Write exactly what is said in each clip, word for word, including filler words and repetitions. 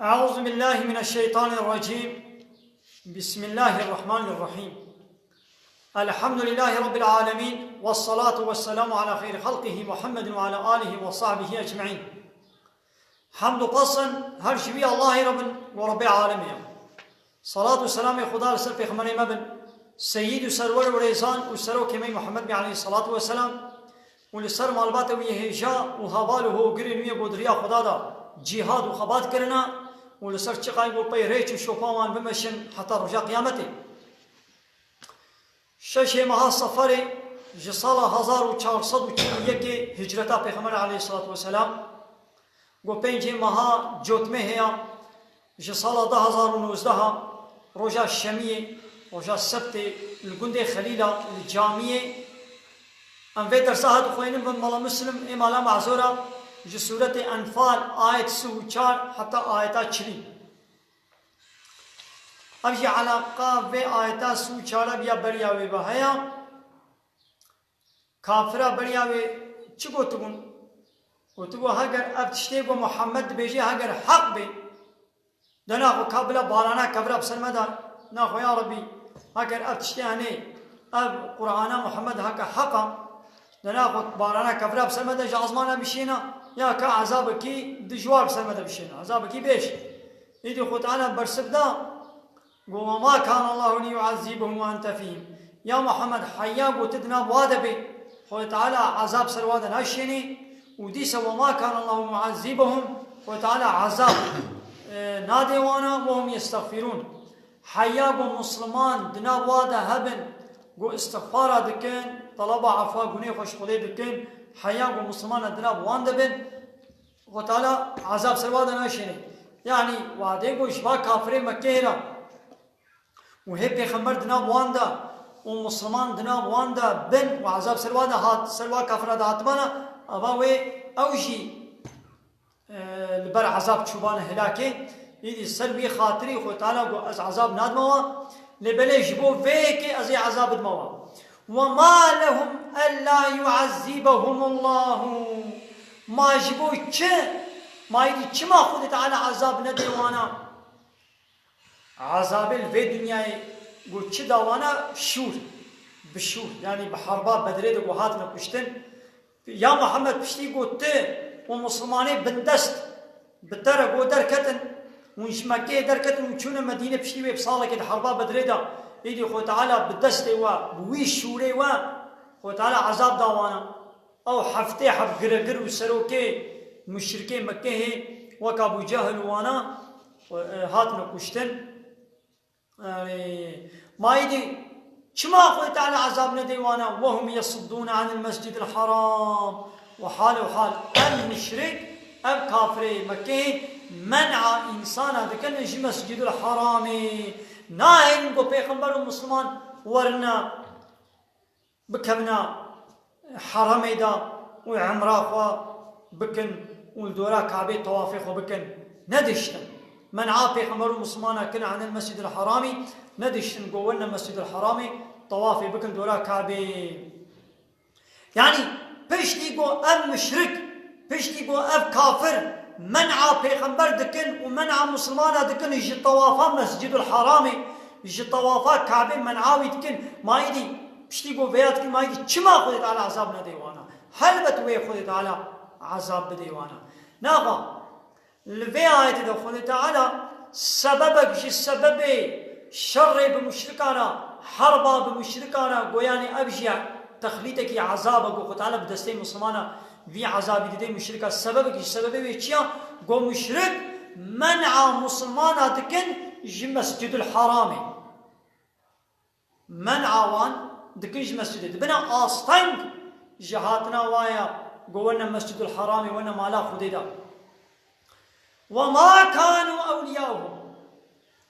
أعوذ بالله من الشيطان الرجيم. بسم الله الرحمن الرحيم. الحمد لله رب العالمين، والصلاة والسلام على خير خلقه محمد وعلى آله وصحبه أجمعين. Hemd û pasin her ji wî Allahê re bin, we Rebbê alemê ye. Salat û selamê Xuda li ser Pêxemberê me bin, Seyîd û Serwer û Rêzan û Serokê me Muhammed Bey aleyhissalatu vesselam, û li ser malbata wî yê hêja û heval û hogirên wî yê ku di riya Xuda de cîhad û xebat kirine, û li ser çiqayî ku pey rêç û şopa wan bimeşin heta roja Qiyametê. Şeşê meha Seferê ji sala hezar û çar sed û çil û yekê hicreta Pêxemberê aleyhissalatu vesselam, ku pêncê meha Cotmehê ya ji sala du hezar û nozdeh, roja Şemiyê, roja Sebtê, li gundê Xelîla, li camiyê. Em vê dersa hat xwênin bin mala Muslim, ê mala Mazora, ji sûretê Enfal, ayet sî û çar heta ayeta çilî. Ev jî eleqa vê ayeta sî û çar e, ya beriya wê ve heye. Kafira beriya wê çi gotibûn? Gotibû, heger ev tiştê ku Muhammed dibêje heger heq bê, de naxwe ka bila barana kevira bi ser me de, naxwe ya Rebî, heger ev tiştê henê, ev Qur'ana Muhammed heke heq a, de naxwe barana kevira bi ser me de ji ezmana bişêne, ya ka ezabekî dijwar bi ser me de bişêne, ezabekî bêş. Îdî Xwe Teala bersiv da, Go, "Ve ma kana Allahu li yu'azzibahum ve ente fihim." Ya Muhammed, heya go tu di nav wa de bê, Xwedê Teala ezab ser wa de naşênê û dîsa "Ve ma kana Allahu mu'azzibahum", Xwedê Teala ezab, e, nadê wana, "ve hum yestexfirûn." Heya go Musliman di nav wa de hebin, go istixfara dikin, telaba efwa gunê xwe ji Xwedê dikin, heya go Musliman di nav wan de bin, Xwe Teala ezab ser wa de naşênê. Yanî wadê go ji va kafirê Mekkeyê re û hê pêxember di nav wan de û Musliman di nav wan de bin û ezab ser wa de hat, ser wa kafira de hatibana, ava wê ew jî, e, li ber ezab çûbane hilakê. Îdî ser wî xatirî Xwe Teala got, "Ez ezab nadime wa." Lê belê ji bo vê yekê ez ê ezab bidime wa. "Ve ma lehum ella yu'azzibahumullahu." Ma ji bo çi? Ma îdî çima Xwedê Teala ezab nedê wana? Ezabê li vê dinyayê ku çi da wana şûr, bi şûr, yanî bi herba Bedrê de ku hatine kuştin. Ya Muhammed, piştî ku tu û Muslimanê bindest bi te re ku derketin, hûn ji Mekkeyê derketin û çûne Medîne, piştî wê bi salekê di herba Bedrê de, îdî Xwe Teala bi destê we, bi wî şûrê we, Xwe Teala ezab da wana. Ew heftê heft giregir û serokê muşrikê Mekkehê wek Ebû Cehil û wana, e, hatine kuştin. Erê, ma îdî çima Xwedê Teala ezab nedê wana? "Ve hum yesuddûne anil mescidil haram." Û hal û hal ev muşrik, ev kafirê Mekkeyê men'a însana dikin ji Mescidul Haramê. Nahên ku pêxember û Musliman werine bikevine Haramê de û emra xwe bikin û li dora Kabê tewafê xwe bikin. Nediştin. Men'a pêxember û Muslimana kin anil Mescîdil Haramî, nediştin ku werne Mescîdil Haramê tewafê bikin dora Kabê. Yanî piştî ku ev muşrik, piştî ku ev kafir men'a pêxember dikin û men'a Muslimana dikin ji tewafa Mescîdul Haramê, ji tewafa Kabê men'a wî dikin, ma îdî piştî ku vêya dikin, ma îdî çima Xwedê Teala ezab nedê wana? Helbet wê Xwedê Teala ezab bidê wana. Naxa, li vê ayetê de Xwedê Teala sebebek ji sebebê şerê bi muşrikan re, herba bi muşrikan re, goyanê ev jî texlîtekî ezab e, ku Xwedê Teala bi destê Muslimana vî ezabî didê muşrika. Sebebekî ji sebebê wê çi ya? Go muşrik men'a Muslimana dikin ji Mescîdul Haramê. Men'a wan dikin ji mescîdê. Dibine asteng ji hatina wa ya, go werne Mescîdul Haramê, werne mala Xwedê de. Ve ma kanu ewliyahum.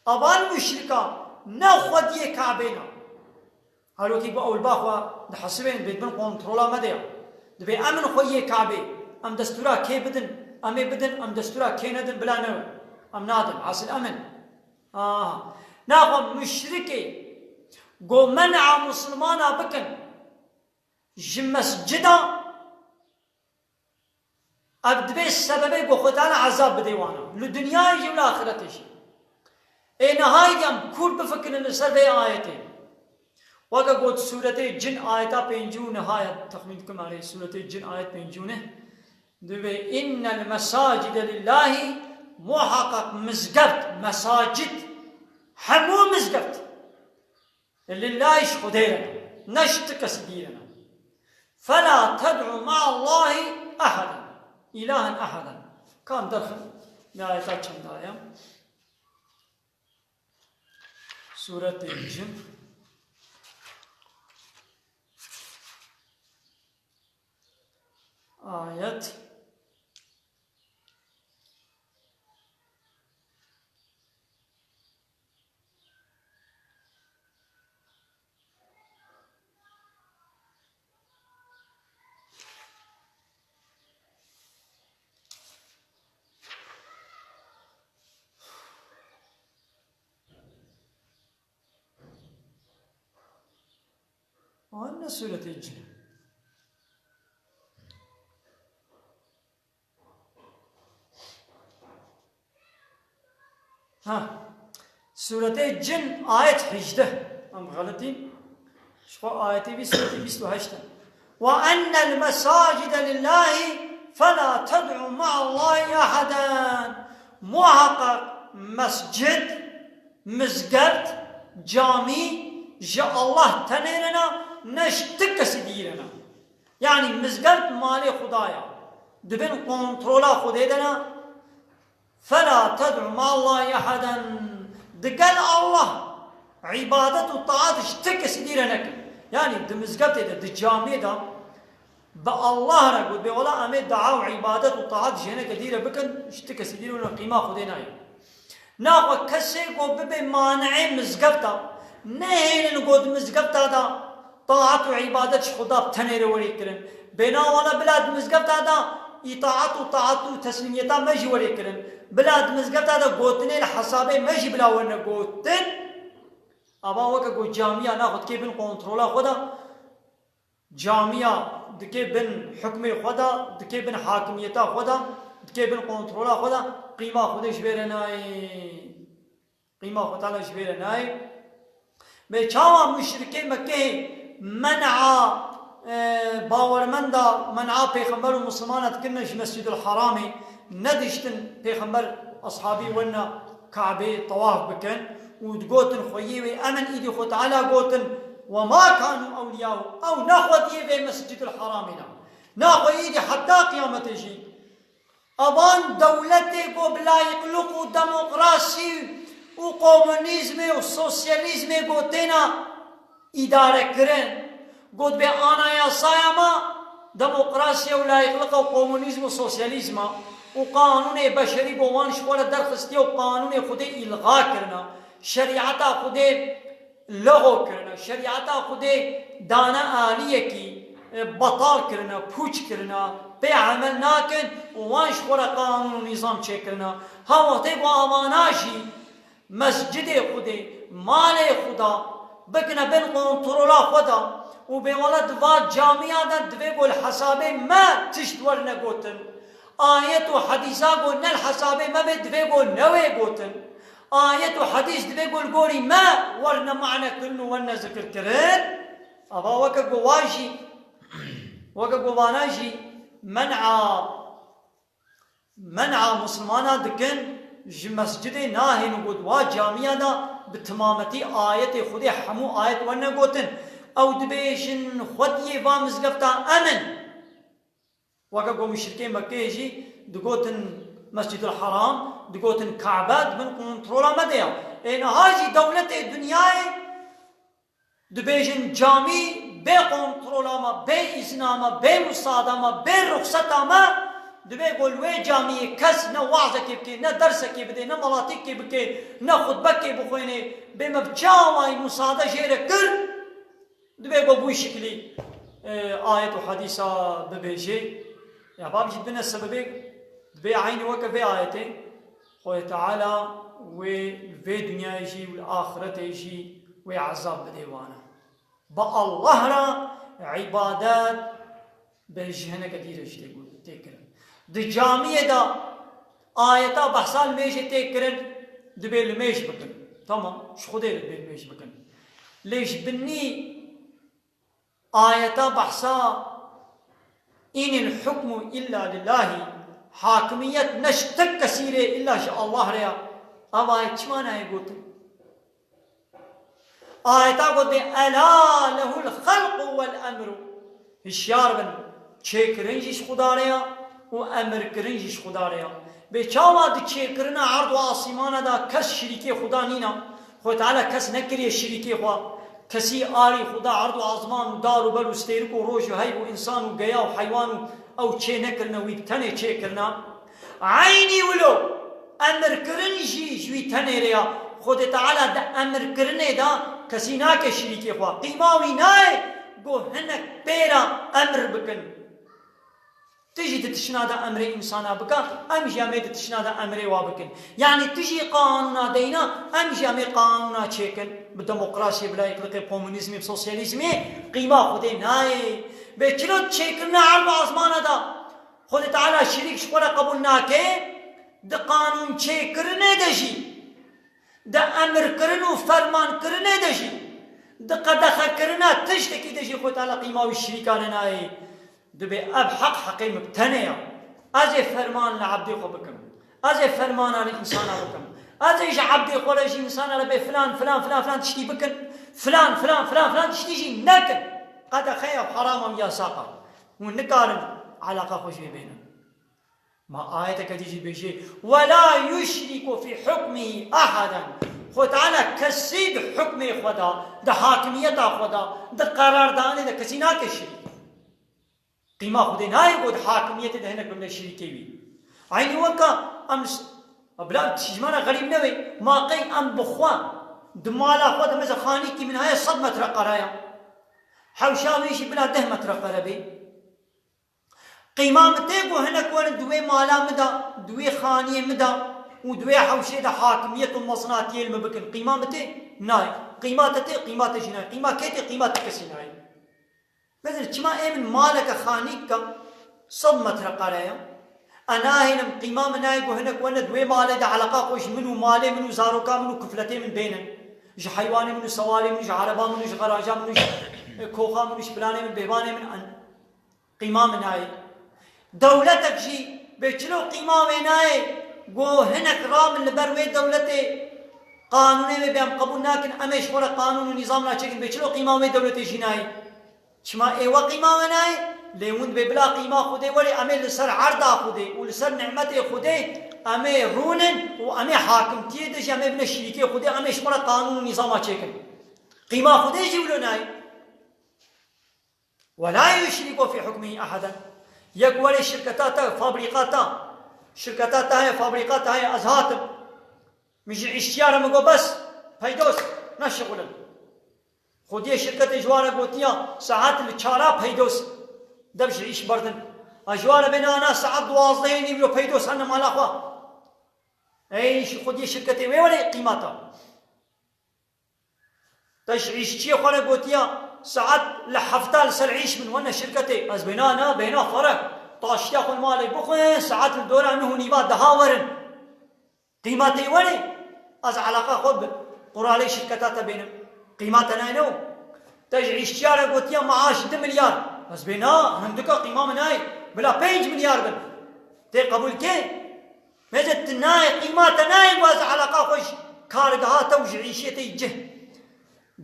Evan muşrika ne xwediyê Kabê ne. Her wekî ku ew li ba xwe dihesibên, dibê di bin kontrola me de ya. Dibê em in xwediyê Kabê. Em destûra kê bidin, em ê bidin, em destûra kê nedin, bila ne. Em nadin, hasil em in. Aha. Naxwe muşrikê go men'a Muslimana bikin ji mescida, Ev dibê sebebê ku Xwedê Teala ezab bidê wana. Li dinyayê jî û li axiretê jî. Ê nihayî em kûr bifikirin li ser vê ayetê. Weke got sûretê Cin ayeta pêncî û neh, texmîn dikim erê sûretê Cin ayet pêncî û neh. Dibê, "Innel mesacide lillahi", muhaqqaq mizgeft, mesacid, hemû mizgeft. Lillahî ji Xwedê re ne, ne ji ti kesî dî re ne. "Fela ted'u ma'allahi ehaden." Îlahen ehaden. Kan derxin, ne ayeta çenda ye? Sûretê Cin. Ayet. Wan ne sûretê Cin. Ha. Sûretê Cin ayet hejdeh. Em xeletîn. Ji xwe ayetê vî sûretê bîst û heşt e. "Ve ennel mesacide lillahi fela ted'u ma'allahi ehaden." Muhaqqaq mescid, mizgeft, camî ji Allah tenê re ne, ne ji ti kesî dî re ne. Yanî mizgeft malê Xuda ye. Di bin kontrola Xwedê de ne. "Fela ted'u ma'allahi ehaden." Digel Allah îbadet û taat ji ti kesî dî re nekin. Yanî di mizgeftê de, di camiyê de bi Allah re got, bê wela em ê dua û îbadet û taat ji hineke dî re bikin, ji ti kesî dî re wina qîma Xwedê nayê. Naxwe kesê ku bibe maneê mizgefta, nehêlin ku di mizgefta de taat û îbadet ji Xuda bi tenê re werê kirin. Bêna wala bila di mizgefta de îtaat û taat û teslîmiyeta me jî werê kirin. Bila di mizgefta de gotinê li hesabê me jî bila werne gotin. Ava weke ku camiya naxwe dikê bin kontrola xwe de, camiya dikê bin hukmê xwe de, dikê bin hakimiyeta xwe de, dikê bin kontrola xwe de, qîma Xwedê ji vê re nayê. Qîma Xwe Teala ji vê re nayê. Bê çawa muşrikê Mekkeyê men'a, e, bawermenda, men'a pêxember û misilmana dikirine ji Mescîdul Haramê, nediştin pêxember, ashabî werne Kabê tawaf bikin û digotin xweyê wê, emin îdî Xwe Teala gotin, "Ve ma kanu ewliyahu", ew ne xwediyê vê Mescîdul Haramê ne. Naxwe îdî heta qiyametê jî. Evan dewletê ku bi layîqliq û demokrasî û komunîzmê û sosyalîzmê ku têna îdarekirin, got bê anayasaya me demokrasiya û layîqliqa û komunîzm û sosyalîzm e û qanûnê beşerî bo wan ji xwe re derxistiye û qanûnê Xwedê îlxa kirine, şerîeta Xwedê lexo kirine, şerîeta Xwedê dane aliyekî, e, betal kirine, pûç kirine, pê emel nakin û wan ji xwe re qanûn û nîzam çêkirine. Ha wextê ku avana jî mescidê Xwedê, malê Xuda bikine bin kontrola xwe de û bê wele di va camiya de divê ku li hesabê me tişt werne gotin. Ayet û hedîsa ku ne li hesabê me bê divê ku newê gotin. Ayet û hedîs divê ku li gorî me werne mane kirin û werne zikir kirin. Ava weke ku wa jî, weke ku vana jî men'a, men'a misilmana dikin, ji mescidê nahênin ku di wa camiya de bi timametî ayetê Xwedê hemû ayet werne gotin. Ew dibêjin xwediyê va mizgefta em in. Weke ku muşrikê Mekkeyê jî digotin Mescîdul Haram, digotin Kabe, di bin kontrola me de ye. Ê niha jî dewletê dinyayê dibêjin camî bê kontrola me, bê îzna me, bê musada me, bê ruxseta me, dibê ku li wê camiyê kes ne wazekê bike, ne dersekê bide, ne melatîkê bike, ne xutbekê bixwêne, bê me bi çi awayî musade jê re kir? Divê ku bû şiklî, e, ayet û hedîsa bibêjê. Ya bav jî bine sebebê, divê eynî weke vê ayetê, Xwedê Teala wê li vê dinyayê jî û li axiretê jî wê ezab bidê wana. Bi Allah re îbadet bi ji hineke dî re jî tê gu-, tê kirin. Di camiyê de ayeta behsa limêjê tê kirin, dibê limêj bikin. Tamam, ji Xwedê re dibê limêj bikin. Lê ji binî ayeta behsa "Inil hukmu illa lillahi", hakimiyet ne ji tek kesî rê, illa ji Allah re ya. Ev ayet çima nayê gotin? Ayeta got bê, "Ela lehul xelqu wel emru." Hişyar bin, çêkirin jî ji Xuda re ya û emirkirin jî ji Xuda re ya. Bê çawa di çêkirina erd û asîmana de kes şirîkê Xuda nîna? Xwe Teala kes nekiriye şirîkê xwe. Kesî arî Xuda erd û azman û dar û ber û stêrik û roj û heyv û însan û geya û heywan û ew çê nekirine, wî bi tenê çêkirina. Eynî wilo, emirkirin jî ji wî tenê re ya. Xwedê Teala di emirkirinê de kesî nake şirîkê xwe. Qîma wî nayê ku hinek pê re emir bikin. Tu jî di tiştna de emrê însana bike, em jî em ê di tiştna de emrê wa bikin. Yanî tu jî qanûna deyna, em jî em ê qanûna çêkin. Bi demokrasiyê, bi layîklikê, bi komûnîzmê, bi sosyalîzmê, qîma Xwedê nayê. Bê çilo çêkirina erd û azmana de Xwedê Teala şirîk ji xwe re qebûl nake, di qanûn çêkirinê de jî, di emirkirin û fermankirinê de jî, di qedexekirina tiştekî de jî Xwedê Teala qîma wî şirîka re nayê. Dibê ev heq heqê min bi tenê ya. Ez ê ferman li ebdê xwe bikim. Ez ê fermana li însana bikim. Ez ê ji ebdê xwe re, ji însana re bê filan, filan, filan, filan tiştî bikin. Filan, filan, filan, filan tiştî jî nekin. Qedexe ya, herama û yasaqa. Hûn nikarin eleqa xwe ji wê bênin. Ma ayeteke dî jî dibêje, "Ve la yuşriku fî hukmihî ahaden." Xwe Teala kesî di hukmê xwe de, di hakimiyeta xwe de, di qerardanê de kesî nake şirîk. Qîma Xwedê nayê ku di hakimiyetê de hinek bimine şirîkê wî. Eynî weka em s-, bila ji me re xerîb nebe, ma qey em bi xwe, di mala xwe de, mesela xanîkî min heye sed metre qere ya. Hewşa wî jî bila deh metre qere bê. Qîma min tê ku hinek werin di wê mala min de, di wê xaniyê min de û di wê hewşê de hakimiyet û mezinatiyê li min bikin. Qîma min tê? Nayê. Qîma te tê? Qîma te jî nayê. Qîma kê tê? Qîma ti kesî nayê. Mesela çima ê min maleke xanîk ke sed metre qere ye. Ez nahêlim, qîma min nayê ku hinek wene di wê malê de eleqa xwe ji min û malê min û zaroka min û kufletê min bênin. Ji heywanê min û sewarê min û ji ereba min û ji garaja min û ji, e, koxa min û ji planê min, bêbanê min. Qîma min nayê. Dewletek jî bê çilo qîma wê nayê, go hinek ramin li ber wê dewletê, qanûnê wê bê em qebûl nakin, em ê ji xwe re qanûn û nîzam naçêkin, bê çilo qîma wê dewletê jî nayê? Çima ê we qîma we nayê? Lê hûn dibê bila qîma Xwedê werê, em ê li ser erda Xwedê û li ser nimetê Xwedê em ê rûnin û em ê hakimtiyê de jî em ê bine şirîkê Xwedê, em ê ji xwe re qanûn û nîzama çêkin. Qîma Xwedê jî wilo nayê. Ve la yuşriku fî hukmihî ehaden. Yek werê şirketa te, fabrîka te, şirketa te heye, fabrîka te heye, ez hatim. Min ji îşçiya re min got, "Bes, peydos, neşixulin." Xwediyê şirketê ji wan re gotiya, "Saet li çara peydos, dev ji îş berdin." A ji wan re bê, "Na, na, saet duwazdehê nîvro peydos hene mala xwe." Ey, ji xwediyê şirketê wê werê qîmeta. Te ji îşçiyê xwe re gotiya, "Saet li hefta li ser îş bin, wene şirketê." Ez bê, "Na, na, bêhna xwe re. Taştiya xwe li malê bixwin, saet li dora neh û nîva deha werin." Qîmetê werê, ez eleqa xwe bi quralê şirketa te bênim. Qîma te nayê ne o. Te ji îşçiya re gotiya, "Maaş du milyar." Ez bê, "Na, hindika qîma min nayê. Bila pênc milyar bin." Tê qebûl kê? Mêze tu nayê, qîma te nayê, ku ez eleqa xwe ji kargeha te û ji îşê te yî cih,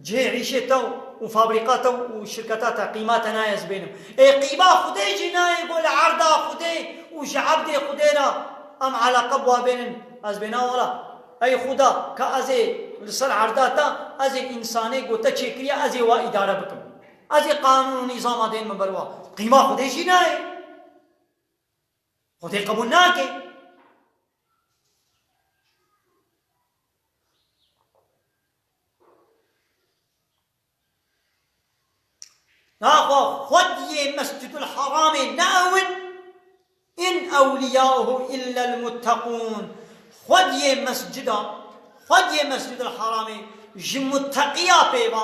cihê îşê te û fabrîka te û şirketa te, qîma te nayê ez bênim. Ê qîma Xwedê jî nayê, ku li erda Xwedê û ji ebdê Xwedê re em eleqa bi wa bênin. Ez bê, "Na wela, ey Xuda, ka ez ê li ser erda te, ez ê însanê ku te çêkiriye, ez ê wa îdare bikim. Ez ê qanûn û nîzama dên min ber wa." Qîma Xwedê jî nayê. Xwedê qebûl nake. Naxwe xwediyê Mescidul Haramê ne ew in, "In ewliyauhu illel mutteqûn." Xwediyê mescida, xwediyê Mescidul Haramê ji mutteqiya pê ve,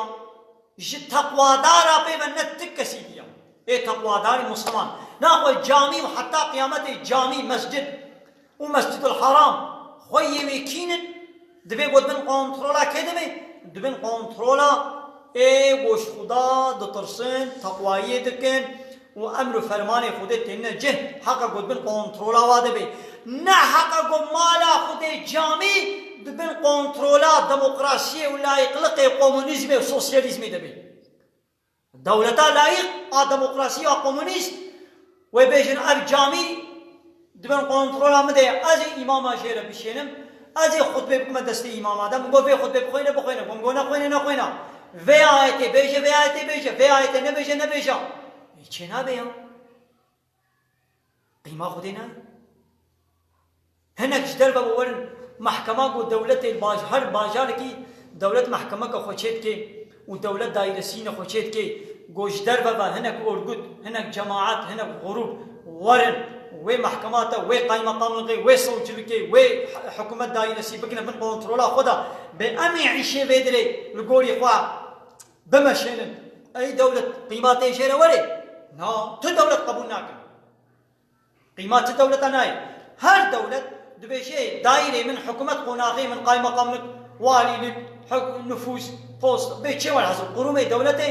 ji teqwadara pê ve ne ti kesî diya. Ê teqwadarî Musliman. Naxwe camî û heta qiyametê camî, mescid û Mescidul Haram xwe yê wê kînin, divê ku di bin kontrola kê de be? Di bin kontrola ê ku ji Xuda ditirsin, teqwayiyê dikin û emr û fermanê Xwedê têne cih, heqa ku di bin kontrola wa de be. Ne heqa ku mala Xwedê camî di bin kontrola demokrasiyê û layîqliqê, komunîzmê û sosyalîzmê de be. Dewleta layîq a demokrasî ya komunîst, wê bêjin ev camî di bin kontrola min de ye, ez ê îmama jê re bişênim, ez ê xutbê bikime destê îmama de, min got vê xutbê bixwîne, bixwîne, min got nexwîne, nexwîne. Vê ayetê bêje, vê ayetê bêje, vê ayetê nebêje, nebêje. Ê, çê nabe ya. Qîma Xwedê nayê. Hinek ji derve ve werin, mehkema ku dewletê li baj-, her bajarekî dewlet mehkemeke xwe çê dike û dewlet dairesîne xwe çê dike, ku ji derve ve hinek orgut, hinek cemaet, hinek grûp werin wê mehkema te, wê qaymeqamlikê, wê sewcilikê, wê hikûmet dairesî bikine bin kontrola xwe de, bê em ê îşê vê dirê li gorî xwe bimeşênin. Ey dewlet, qîma tê jê re werê? Na, tu dewlet qebûl nakin. Qîma çi dewleta nayê? Her dewlet dibêje, daîrê min, hikûmet, qonaxê min, qaymeqamlik, walîlik, huk-, nifûs, post, bê çê were hezir qurûmê dewletê,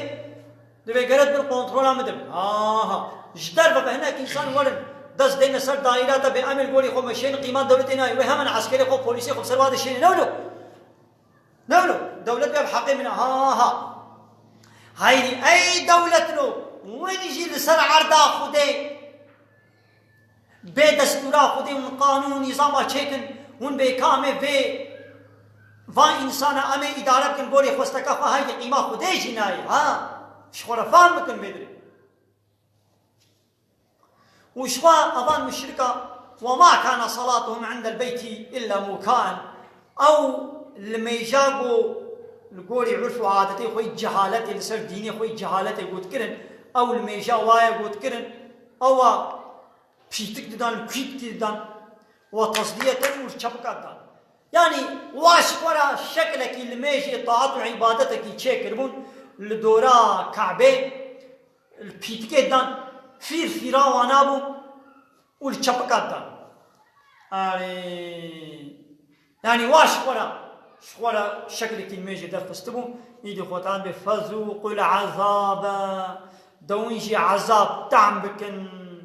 divê gere di bin kontrola min de bin. Aha. Ji derve ve hinek însan werin, dest dêne ser daîra te, bê em ê li gorî xwe meşênin, qîma dewletê nayê. Wê hemen eskerê xwe, polîsê xwe bi ser wa de şênin. Ne wilo? Ne wilo? Dewlet bê bi heqê min e. Ha, ha, ha. Hayrî, ey dewletno, win jî li ser erda Xwedê bê destûra Xwedê hûn qanûn û nîzama çêkin, hûn bê kamê vê, van însana em ê îdare bikin, gorî xwesteka xwe, haydî qîma Xwedê jî nayê, ha? Ji xwe re fehm bikin vê dirê. Û ji xwe evan muşrika, "وما كان صلاتهم عند البيت إلا مكاء." Ew li mêja ku li gorî urf û adetê xwe yî cehaletê, li ser dînê xwe yî cehaletê got kirin, ew li mêja waye got kirin, ewa pîtik didan, li kûyîtkî didan, وتصدية û li çepika didan. Yanî wa ji xwe re şeklekî li mêjê taat û îbadetekî çêkiribûn, li dora Kabê, li pîtikê didan, fîr fîra wana bû û li çepika didan. Erê. Yanî wa ji xwe re, ji xwe re şeklekî li mêjê derxistibû, îdî xwe tan bê, "فذوقوا العذاب." De hûn jî ezab tehm bikin,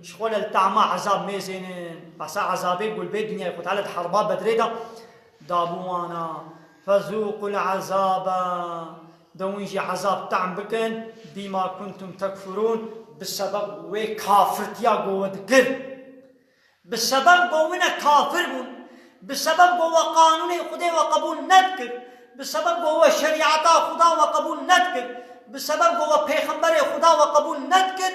ji xwe re li tehma ezab mêzênin. Behsa ezabê ku li vê dinyayê Xwe Teala di herba Bedrê de dabû wana. "فذوقوا العذاب." De hûn jî ezab tehm bikin, "بما كنتم تكفرون." Bi sebeb wê kafirtiya ku we dikir. Bi sebeb ku wine kafir bûn, bi sebeb ku we qanûnê Xwedê we qebûl nedikir, bi sebeb ku we şerîeta Xuda we qebûl nedikir, bi sebeb ku we pêxemberê Xuda we qebûl nedikir,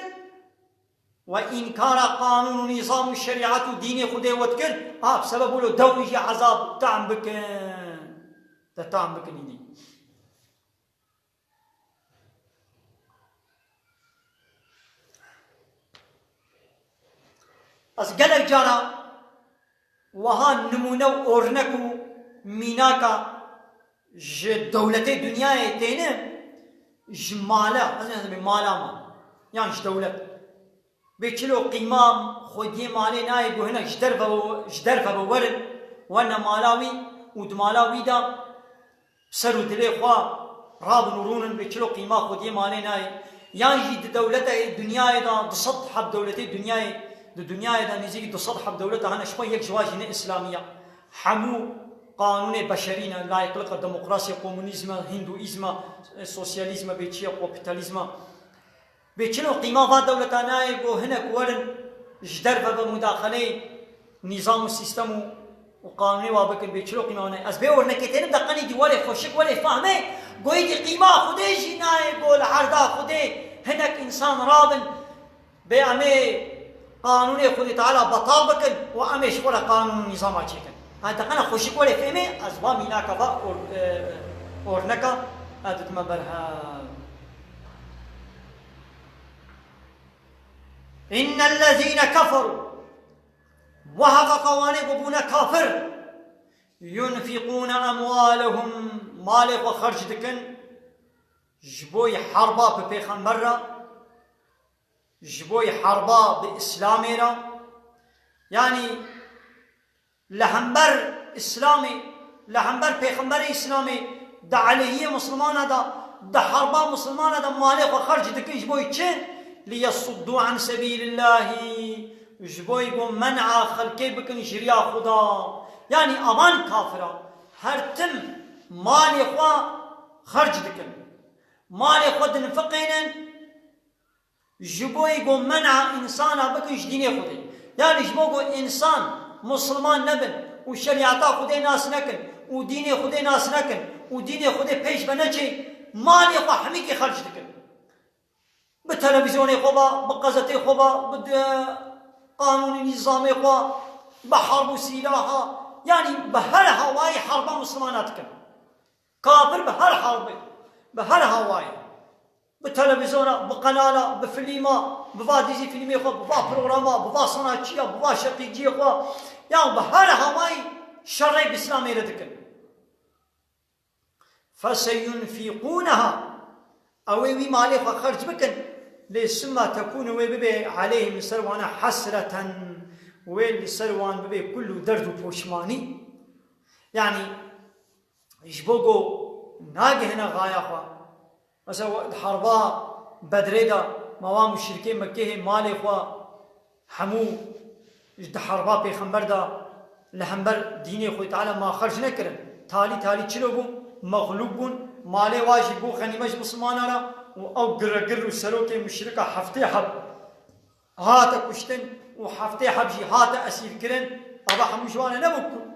we înkara qanûn û nîzam û şerîet û dînê Xwedê we dikir, ha, bi sebeb wilo de hûn jî ezab tehm bikin. De tehm bikin îdî. Ez gelek cara wiha nimûne û ornek û mînaka ji dewletê dinyayê têne, ji mala, ez ne mala me, yan ji dewlet. Bê çilo qîma xwediyê malê nayê, ku hinek ji derve, ji derve ve werin, werne mala wî û di mala wî de ser û dilê xwe rabin û rûnin, bê çilo qîma xwediyê malê nayê. Yan jî di dewlete dinyayê de, du sed heb dewletê dinyayê, di dinyayê de nêzîkî du sed heb dewlete hene, ji xwe yek ji wan jî ne îslamî ye. Hemû qanûnê beşerî ne, layîqlika demokrasiyê, komunîzme, hîndûîzme, sosyalîzme, bê çi ye, kapîtalîzme. Bê çilo qîma va dewleta nayê, ku hinek werin ji derve ve mudaxeleyê nîzam û sîstem û, û qanûnê wa bikin, bê çilo qîma nayê. Ez bê ornekê tênim de qenî dî welê xweşik, welê fahmê, goyî dî qîma Xwedê jî nayê, ku li erda Xwedê hinek însan rabin, bê em ê qanûnê Xwedê Teala betal bikin û em ê ji xwe re qanûn û nîzama çêkin. Ha, te qena xweşik welê fêmê, ez va mînaka va or-, e, orneka, ez ditime ber hev. إن الذين كفروا، muheqeqa wanê ku bûne kafir, ينفقون أموالهم، malê xwe xerc dikin, ji bo yî herba bi pêxember re, ji bo herba bi Îslamê re, yanî li hember Îslamê, li hember Pêxemberê Îslamê, di aleyhiyê Mislimana de, di herba Mislimana de malê xwe xerc dikin ji bo çi? Liyesuddu an sebîlillahî, ji bo ku men'a xelkê bikin ji riya Xuda. Yanî avan kafira her tim malê xwe xerc dikin. Malê xwe dinifiqênin, ji bo ku men'a însana bikin ji dînê Xwedê. Yanî ji bo ku însan Misliman nebin û şerîeta Xwedê nas nekin û dînê Xwedê nas nekin û dînê Xwedê pêş ve neçê, malê xwe hemîkî xerc dikin. Bi televîzyonê xwe ve, bi qezetê xwe ve, bi de-, qanûnê nîzamê xwe, bi herb û sîlaha, yanî bi her hawayî herba Mislimana dikin. Kafir bi her herbê, bi her hawayî. Bi televîzyona, bi qenala, bi fîlma, bi va dîzî fîlmê xwe, bi va programa, bi va sanatçiya, bi va şeqîciyê xwe, ya bi her hawayî şerê bi Îslamê re dikin. Feseyunfîqûneha. Ew ê wî malê xwe xerc bikin, lê summa tekûne wê bibe aleyhim li ser wana hesreten, wê li ser wan bibe kul û derd û poşmanî. Yanî ji bo ku nagihine xaya xwe. Mesela di herba Bedrê de ma wa muşrikê Mekkehê malê xwe hemû di herba Pêxember de li hember dînê Xwedê Teala ma xerc nekirin. Talî talî çilo bû? Mexlûb bûn. Malê wa jî bû xenîme ji Mislimana re û ew giregir û serokê muşrika heftê heb hate kuştin û heftê heb jî hate esîrkirin. Ava hemû ji wan re nebû ku-,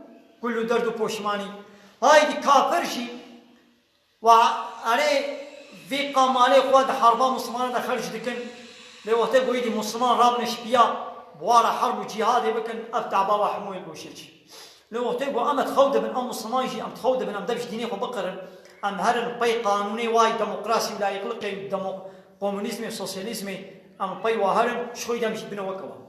kul û derd û poşmanî. Haydî kafir jî wa erê vê qamalê xwe di herba Mislimana de xerc dikin. Lê wextê ku êdî Misliman rabine şipiya, bi wa re herb û cîhadê bikin, ev taba wa hemû ê goşê çi. Lê wextê ku em dixew dibin, em Misliman jî em dixew dibin, em dev ji dînê xwe biqirin, em herin pey qanûnê wa yî demokrasî û layîqliqê û demo-, komunîzmê, sosyalîzmê, em pey wa herin, ji xwe yî dem jî bine weke wan.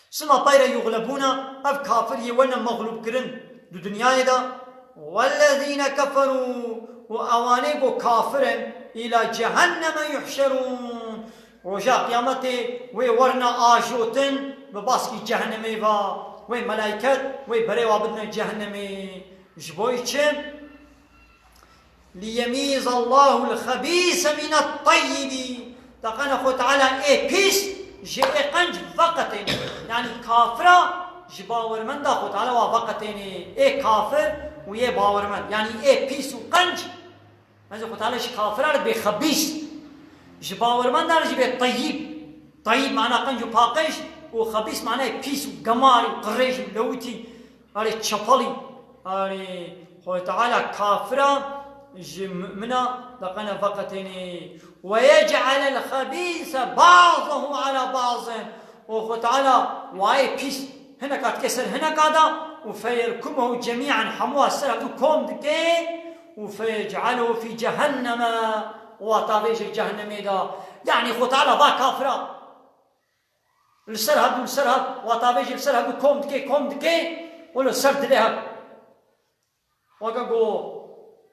Sima peyre yuxlebûna, ev kafir yê wene mexlûbkirin di dinyayê de. Wellezîne keferû, û ewanê ku kafir in, îla cehenneme yuhşerûn. Roja qiyametê wê werine ajotin bi baskî cehennemê ve. Wê melayket, wê berê wa bidine cehennemê. Ji bo çi? Liyemîzallahul xebîse mînet teyyibî. Teqene Xwe Teala ê pîs ji ê qenc veqetêne. Yanî kafira ji bawermenda Xwe Teala wa veqetêne. Ê kafir û yê bawermend. Yanî ê pîs û qenc. Mesela Xwe Teala ji kafira re bê xebîs. Ji bawermenda re jî bê teyyib. Teyyib mana qenc û paqij û xebîs manayê pîs û gemar û qirêj û lewitî. Erê çepelî, erê Xwedê Teala kafira ji mumina deqene veqetênê. Ve yec'elel xebîse ba'zehu ala ba'zin. Û Xwedê Teala wayê pîs hineka dike ser hineka da û feyerkumehu cemî'an hemû ser hevdû kom dike û feyec'elehu fî cehenneme û wa tavêje cehennemê da. Yanî Xwedê Teala va kafira. Li ser hevdû, li ser hev, wata vê jî li ser hevdû kom dike, kom dike û li ser dilê hev. Weke ku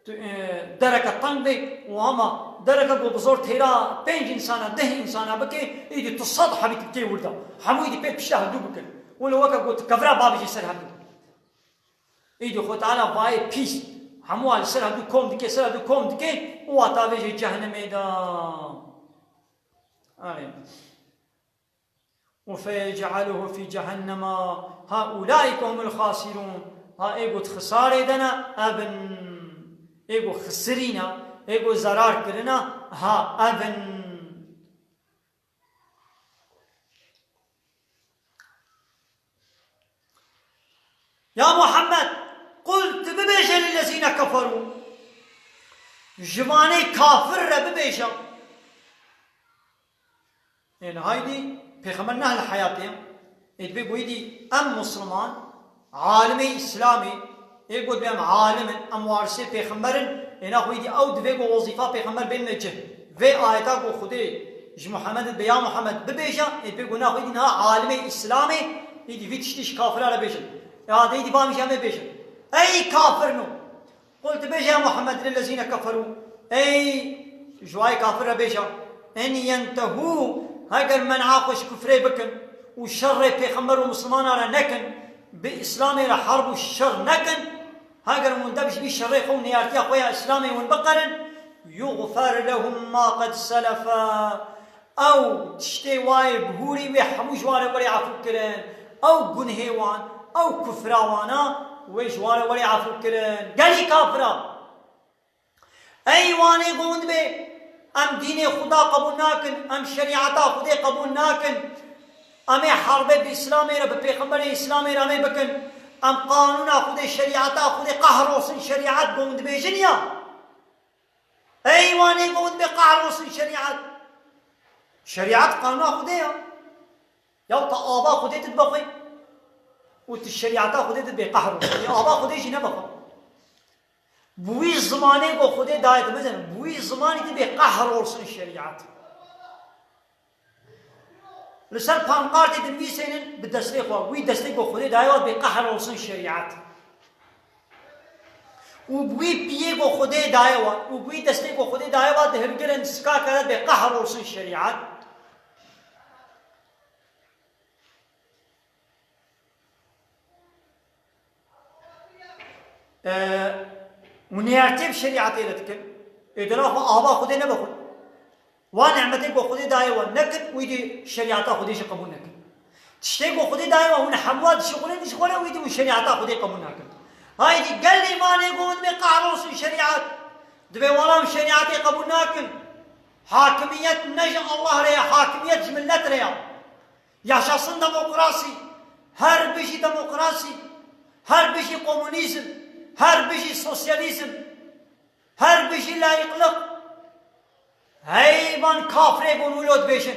tu, e, dereke teng bê û hema dereke ku bi zor têra pênc însana, deh însana bike, îdî tu sed hebî tu bikê wir de. Hemû îdî pê pişta hevdû bikin. Wele weke ku tu kevra babijî ser hevdû. Îdî Xwe Teala vayê pîs. Hemû li ser hevdû kom dike, ser hevdû kom dike û wata vê jî cehennemê de. Erê. Û feyec'eluhu fî cehennema, ha ulaîke humul xasirûn, ha ê ku di xisarê de ne, ev in. Ê ku xisirîne, ê ku zerar kirine, ha ev in. Ya Muhammed, qul, tu bibêje lillezîne keferû, ji vanê kafir re bibêje. Ê niha êdî Pêxember ne li heyatê ye. Ê dibê ku êdî em Musliman, alimê Îslamê, ê got bê em alim in, em warisê Pêxember in, ê naxwe êdî ew divê ku wezîfa Pêxember bênine cih. Vê ayeta ku Xwedê ji Muhammed dibê ya Muhammed bibêje, ê dibê ku naxwe êdî niha alimê Îslamê, êdî vî tiştî ji kafira re bêjin. Ya dê êdî bamî jî em ê bêjin. Ey kafirno! Qul, tu bêje ya Muhammed lillezîne keferû, ey ji wayê kafir re bêje, En yentehû, heger men'a xwe ji kufrê bikin û şerrê pêxember û misilmanan re nekin, bi Îslamê re herb û şer nekin, heger hûn dev ji vî şerê xwe û neyartiya xwe ya Îslamê hûn biqerin, yuxfer lehum ma qed selefe, ew tiştê wayê bihûrî wê hemû ji wan re werê efû kirin, ew gunhê wan, ew kufra wana wê ji wan re werê efû kirin. Gelî kafira! Ey wanê go hûn dibê em dînê Xuda qebûl nakin, em şerîeta Xwedê qebûl nakin, em ê herbê bi Îslamê re, bi pêxemberê Îslamê re em ê bikin, em qanûna Xwedê, şerîeta Xwedê, qehrolsun şerîet go hûn dibêjin ya. Ey wanê go hûn dibê qehrolsun şerîet. Şerîet qanûna Xwedê ya. Ya te ava Xwedê didibe xwe û tu şerîeta Xwedê didibe qehrolsun. Ê ava Xwedê jî nebe xwe. Bi wî zimanê ku Xwedê daye te, mezen, bi wî zimanî dibê qehrolsun şerîet. Li ser pankartê dinivîsênin bi destê xwe, wî destê ku Xwedê daye we dibê qehrolsun şerîet. Û bi wî piyê ku Xwedê daye we, û bi wî destê ku Xwedê daye we dihilgirin, sika kere dibê qehrolsun şerîet. Û niyartê bi şerîetê re dikin. Ê dina xwe ava Xwedê nebe xwe. Wa nimetê ku Xwedê daye we nekin, wî dî şerîeta Xwedê jî qebûl nekin. Tiştê ku Xwedê daye we hûn hemû dişixulin, dişixulin, wî dî hûn şerîeta Xwedê qebûl nakin. Haydî gelê manê ku hûn dibê qehrolsun şerîet. Dibê wala em şerîetê qebûl nakin. Hakimiyet ne ji Allah re ye, hakimiyet ji millet re ye. Yaşasın demokrasi. Her bijî demokrasi. Her bijî komünizm. Her bijî sosyalizm. Her bijî layıklık. Hey van kafirê gon wilo dibêjin.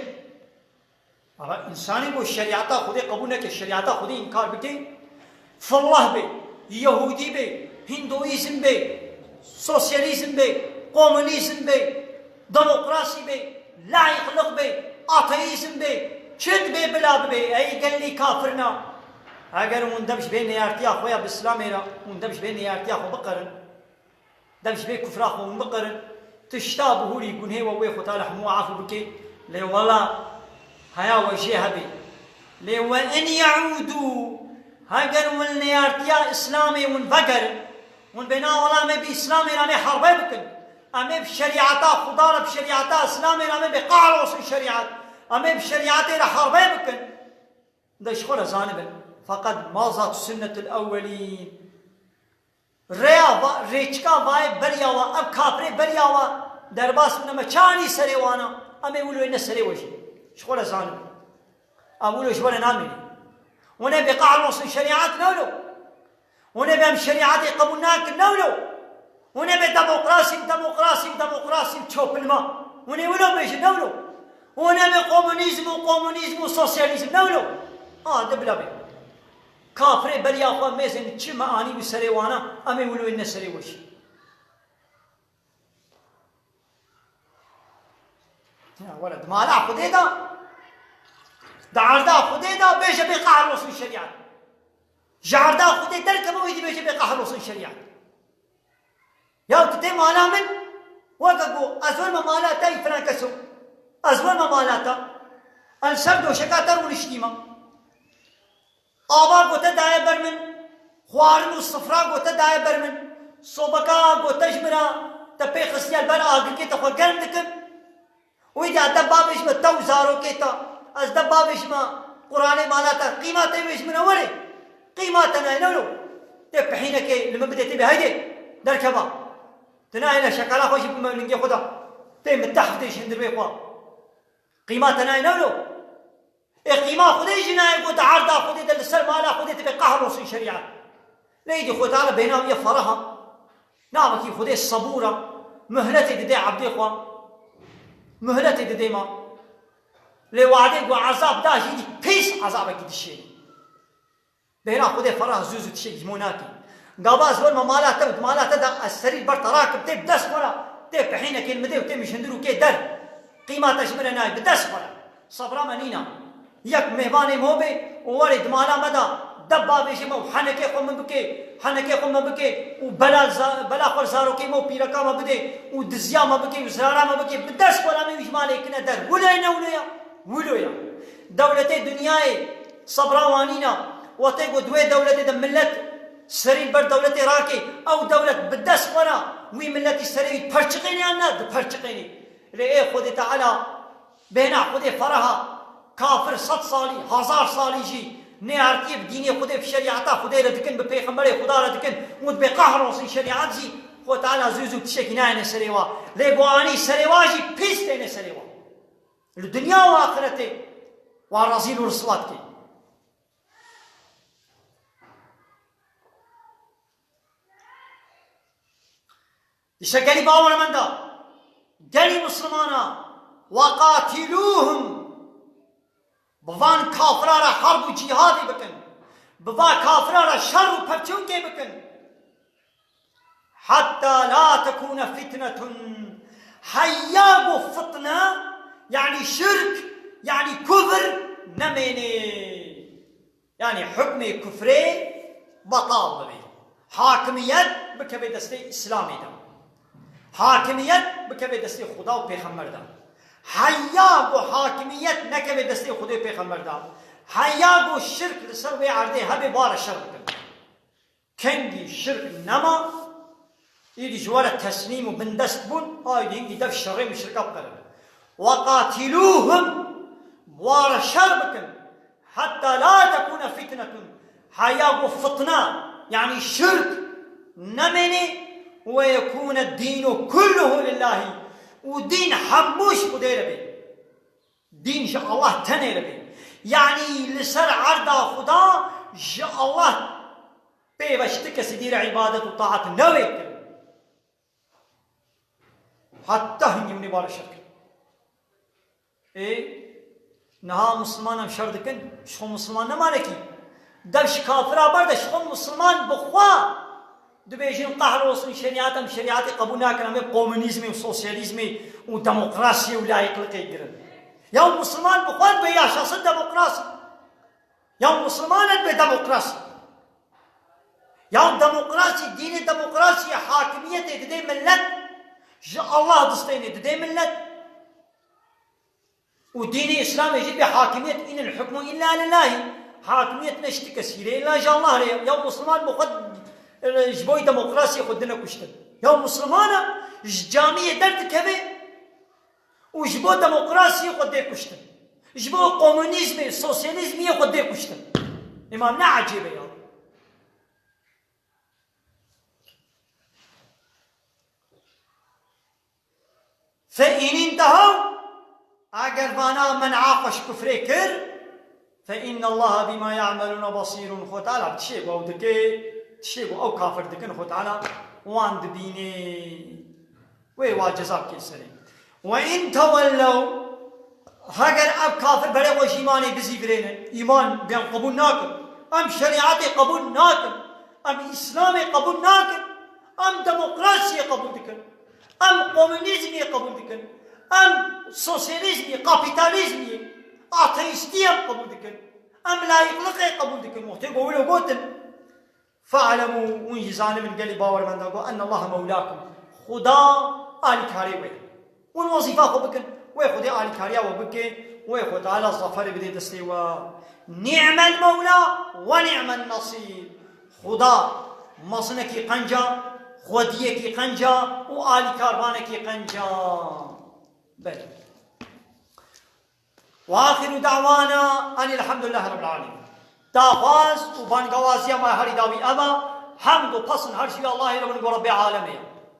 Ama insanê ku şerîeta Xwedê qebûl neke, şerîeta Xwedê înkar bike, Fillah be, Yehûdî be, Hinduîzm be, sosyalîzm be, komûnîzm be, demokrasî be, laîqlik be, ateîzm be, çi dibe bila bibe, ey gelî kafirna. Eger hûn dev ji vê neyartiya xwe ya bi Îslamê re, hûn dev ji vê neyartiya xwe biqerin, dev ji vê kufra xwe hûn biqerin, tişta bihûrî gunhê we wê Xwedê li hemû afû bike, lê wela heya we jê hebe. Lê we in yeûdû, heger hûn li neyartiya Îslamê hûn vegerin, hûn bê na wela em ê bi Îslamê re em ê herbe bikin, em ê bi şerîeta Xuda re, bi şerîeta Îslamê re em ê bê qehrolsun şerîet, em ê bi şerîetê re herbe bikin, de ji xwe re zanibin. Feqet ma zat sunnetul ewwelîn. Rêya va-, rêçika vayê beriya wa, ev kafirê beriya wa derbas bûne me çanî serê wana, em ê wilo ne serê we jî. Ji xwe re zanin. Em wilo ji we re namînin. Hûn ê bê qehrolsun şerîet ne wilo. Hûn ê bê em şerîetê qebûl nakin ne wilo. Hûn ê bê demokrasî, demokrasî, demokrasî çopilma. Hûn ê wilo bêjin ne wilo. Hûn ê bê komûnîzm û komûnîzm û sosyalîzm ne wilo. A, de bila bê. Kafirê beriya xwe mêzin çi me anî bi serê wana, em ê wilo ne serê we jî. Ya, wele, di mala Xwedê de, di erda Xwedê de bêje bê qehrolsun şerîet. Ji erda Xwedê derkeve wî dibêje bê qehrolsun şerîet. Ya tu tê mala min, weke ku ez werme mala te ê filan keso, ez werme mala te, ez li ser doşeka te rûniştîme. Ava ku te daye ber min, xwarin û sifra ku te daye ber min, sobeka ku te ji min re te pê xistiye li ber agirkê te xwe germ dikim. Wî de te bavêjime te û zarokê te, ez te bavêjime quranê mala te, qîma te wê ji min re were. Qîma te nayê ne wilo. Tê pihînekê li min bidê tê bê, heydê, derkeva. Tu nayê ne şekala xwe jî bime lingê xwe de. Tê min tehf tê ji hindirvê xwe. Qîma te nayê ne wilo. Ê qîma Xwedê jî nayê ku di erda Xwedê de li ser mala Xwedê dibe qehrolsun şerîet. Lê îdî Xwedê Teala bênav ye ferah a. Navekî Xwedê sebûr a. Muhletê didê ebdê xwe. Muhletê didê ma. Lê wadê ku ezab da jî îdî pîs ezabekî dişênî. Bêhna Xwedê ferah zû zû tiştekî ji min nake. Gava ez werme mala te û di mala te de ez serî li ber te rakim tê bi dest xwe re, tê pihînekê li min dê û tê min ji hindir û kê der. Qîma te ji min re nayê, bi dest xwe re. Sebra me nîna. Yek mêvanê min bê û werê di mala me de De bavêje me û henekê xwe min bike, henekê xwe me bike û bela za-, bela xwe zarokê me û pîreka me bide û diziya me bike û zirara me bike, bi dest xwe re me wî ji malê kine der. Wilo ye ne wilo ye? Wilo ye. Dewletê dinyayê sebra wan nîne. Wextê ku di wê dewletê de millet serî li ber dewletê rake, ew dewlet bi dest xwe re wî milletî serê wî diperçiqêne yan ne? Diperçiqêne. Lê ê Xwedê Teala bêhna Xwedê fereh e, kafir sed salî, hezar salî jî nêhartiye bi dînê Xwedê, bi şerîeta Xwedê re dikin, bi pêxemberê Xweda re dikin û dibê qehrosin şerîet jî, Xwedê Teala zû zû tiştekî nayêne serê wa. Lê ku anî serê wa jî pîs têne serê wa. Li dinya û axiretê wa rezîl û riswa dike. Îşte gelî bawermenda, gelî Mislimana, وَقَاتِلُوهُمْ, bi van kafira re herb û cîhadê bikin, bi va kafira re şer û pevçûnkê bikin. حَتَّى لَا تَكُونَ فِتْنَةٌ, heya ku fitne, yanî şirk, yanî kufr nemêne. Yanî hukmê kufrê betal bibe. Hakimiyet bikeve destê Îslamê de. Hakimiyet bikeve destê Xuda û Pêxember de. Heya ku hakimiyet nekeve destê Xwedê û Pêxember de, heya ku şirk li ser wê erdê hebe, ware şer bikin. Kengî şirk nema, îdî ji we re teslîm û bindest bûn, aydî hingî dev şerê muşrika biqerin. وَقَاتِلُوهُمْ, bi wa re şer bikin. حَتَّى لَا تَكُونَ فِتْنَةٌ, heya ku fitne, yanî şirk, nemêne, وَيَكُونَ الدِّينُ كُلُّهُ لِلَّهِ, û dîn hemû ji Xwedê re be. Dîn ji Allah tenê re be. Yanî li ser erda Xuda ji Allah pê ve ji ti kesî dî re îbadet û taet newê kirin. Heta hingî min ê ware şer kirin. Ê, niha Misliman em şer dikin, ji xwe Misliman nemane kî. Dev ji kafira berde, ji xwe Misliman bi xwe dibêjin, qehrolsun, şerîet em şerîetê qebûl nakin, em ê komunîzmê û sosyalîzmê û demokrasiyê û layîqliqê girin. Ya Misliman bi xwe dibe yaşasın demokrasi. Ya Misliman dibe demokrasi. Ya demokrasi, dînê demokrasiyê hakimiyetê didê millet, ji Allah distênê didê millet. Û dînê Îslamê jî bê hakimiyet, inil hukmu illa lillahi. Hakimiyet ne ji ti kesî re, illa ji Allah re. Ya Misliman bi xwe, e, ji bo demokrasiyê xwe dine kuştin. Ya Mislimana ji camiyê derdikeve û ji bo demokrasiyê xwe dê kuştin. Ji bo komunîzmê, sosyalîzmiyê xwe dê kuştin. Ema ne ecêb e ya. فَاِنْ اِنْتَهَوْا, eger vana men'a xwe ji kufrê kir, فَاِنَّ اللّٰهَ بِمَا يَعْمَلُونَ بَصِيرٌ, Xwe Teala tişê ku ew dike, tişê ku ew kafir dikin, Xwe Teala wan dibîne. Wê wa ceza bike serê. وَاِنْ تَوَلَّوْا, heger ev kafir berê xwe ji îmanê bizîvirênin, îman bên qebûl nakin, em şerîetê qebûl nakin, em Îslamê qebûl nakin, em demokrasiyê qebûl dikin, em komunîzmê qebûl dikin, em sosyalîzmê, kapîtalîzmê, ateîstî em qebûl dikin, em layîqliqê qebûl dikin. Wextê ku wilo gotin, فَاعْلَمُوا, hûn jî zanibin gelî bawermenda ku, اَنَّ اللّٰهَ مَوْلَاكُمْ, Xuda alîkarê we ye. Hûn wezîfa xwe bikin, wê Xwedê alîkariya we bike, wê Xwe Teala zaferê bide destê we. نِعْمَ الْمَوْلَى وَنِعْمَ النَّصِيرُ. Xuda mezinekî qenc e, xwediyekî qenc e û alîkarvanekî qenc e. Belê. وَآخِرُ دَعْوَانَا أَنِ الْحَمْدُ لِلّٰهِ رَبِّ الْعَالَمِينَ. Daxwaz û bangawaziya me herî dawî ev e, hemd û pesn her ji wî Allahê re bin ku Rebbê alemê ye.